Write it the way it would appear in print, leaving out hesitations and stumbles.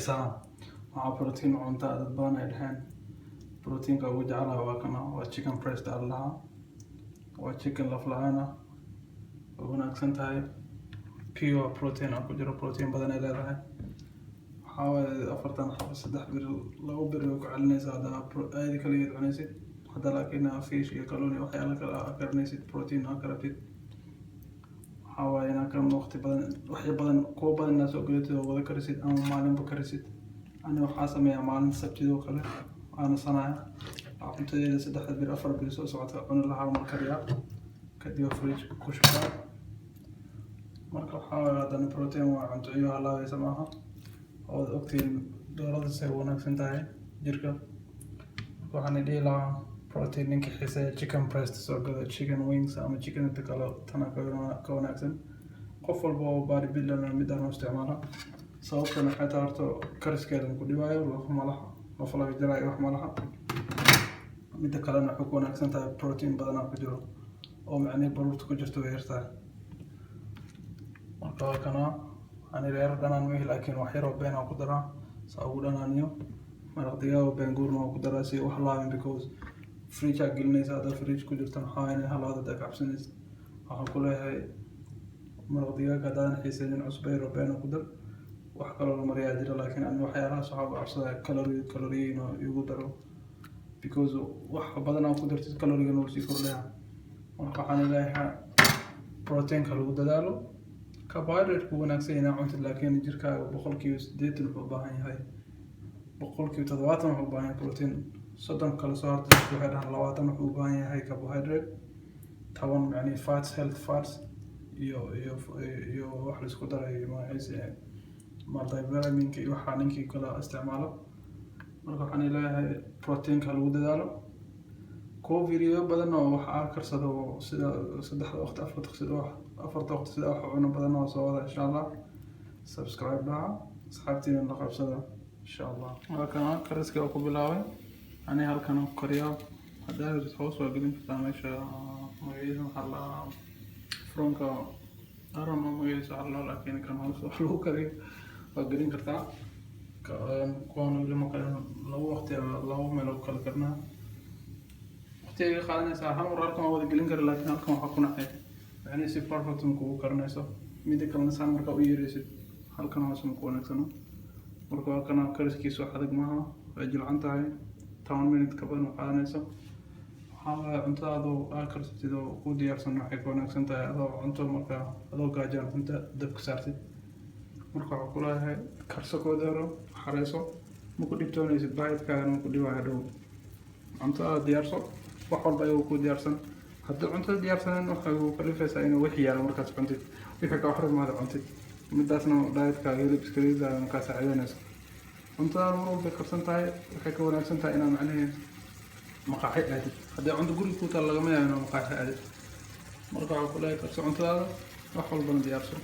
karisaa? Maxaa protein u cuntaa? Dad badan ay dhaheen proteinka ugu jecelahay waa kana, waa chicken breast aa lahaa, waa chicken laf la-aan ah. Way wanaagsan tahay, pure protein aa ku jiro, protein badan ay leedahay. Waxaa waaye 40 xabo 3 bir, 2 bir way ku celinaysaa haddaa ayada kaligeed cunaysid hadda. Laakiin fish iyo kalluun iyo waxyaalo kale aa karinaysid, protein aa ka rabtid, waxaa waaye inaa kan waqti badan, waxya badan, kuwo badan inaad soo gadatid oo wada karisid ama maalinba karisid. Ani waxaa sameeyaa maalinta Sabtidoo kale waa nasanaya, waxaa cuntadeeda 3 bir, 4 bir soo socota cuni lahaa mar kariyaa, kadib fridge ku shubaa. Marka waxaa waaye haddana protein waa cunto iyo halaabeysa maaha. Waad ogtihiin doorada say wanaagsan tahay jirka. Marka waxaan dhihi lahaa protein ninka xiiseeya chicken breast soo gado, chicken wings ama chicken inta kale tana ka wanaagsan. Qof walba oo body builder midaan u isticmaala. Sababtana waxay tahay, horta kariskeeda ku dhibaayo, laf malaha, laf laga jaraayo wax malaha. Midda kalena waxay ku wanaagsan tahay protein badanaa ku jiro oo macnihi baruurta ku jirto way yartahay. Marka waa kana. Ani reer dhanaan mihi, laakiin wax yaroo been aan ku daraa saa ugu dhanaaniyo. Maraq digaag oo been guurna waan ku daraa si wax laabin, because fridge aa gelinaysa. Haddaa fridge ku jirto maxaa inay halaado haddaa ka cabsanaysid. Waxaan ku leeyahay maraq digaag haddaadan xiiseynin, cusbo yar oo been ku dar. Wax kaloo la mariyaa jira, laakiin ani waxyaalahaas waxaa ku cabsadaya calorie, calorie inuu igu daro, because wax badan aa ku dartid calorigana wuu sii kordhaya. Marka waxaan leeyahay proteinka lagu dadaalo. Carbohydrate ku wanaagsan yahay inaa cuntid, laakiin jirkaaga 80% wuxuu u baahan yahay, 70% wuxuu u baahan yahay protein. 30 kale soo harta, dadku waxay dhahaan 20 wuxuu u baahan yahay carbohydrate, 10 macnihi fats, health fats iyo wax la isku daray magaciisa multivitaminka iyo waxaa ninkii kala isticmaalo. Marka waxaan leeyahay proteinka lagu dadaalo. Kuwo video badan oo wax aan karsado oo sida saddexda waqti, afarta sida wax, afarta waqti sida wax u cuno badan oo soo wada, insha Allah. Subscribe dhaha, asxaabtiina la qabsada, insha Allah. Waa kana kariska oo ku bilaabay. Ani halkan ku kariyaa. Haddaa rabtid hoos waa gelin kartaa meesha magaciisa waxaa la froonka, I don't know magaciisa waxaa la, laakiin kan hoos wax lagu kariyo waa gelin kartaa. Kuwan weli ma karin. Laba waqti, laba meel oo kala karnaa waqti ay qaadanaysaa. Hal mar halkan waa wada gelin kara, laakiin halkan waxaa ku nacay macnihi si perfect ma kugu karinayso. Mida kalena saan markaa u yeeraysid halkan hoose ma ku wanaagsano. Marka waa kana kariskiisu, wax adag maaha, way jilcan tahay, 10 minute ka badan ma qaadanayso. Waxaa waaye cuntada adoo aa karsatid oo ku diyaarsan waxay ka wanaagsan tahay adoo cunto markaa adoo gaajaan cunto dabka saartid. Marka waxaa kuleeyahay karso kooda hore, xareyso, ma ku dhibtoonaysid, dietkaagana ma ku dhibaayo hadhow. Cuntada diyaarso, wax walba ayagoo ku diyaarsan. Haddii cuntada diyaarsanen, waxay kugu kalifaysaa inuu wixii yaalo markaas cuntid, wixii kaa hor imaada cuntid. Midaasna dietkaaga hilib iskariidaaga markaa saacideynayso. Cuntadan mar walbay karsan tahay, waxay ka wanaagsan tahay inaad macnaheed maqaaxi aadid. Haddii cunto guriga ku taal, lagama yaabo inaad maqaaxi aadid. Marka waxaa ku leeyahay karso cuntadaada, wax walbana diyaarso.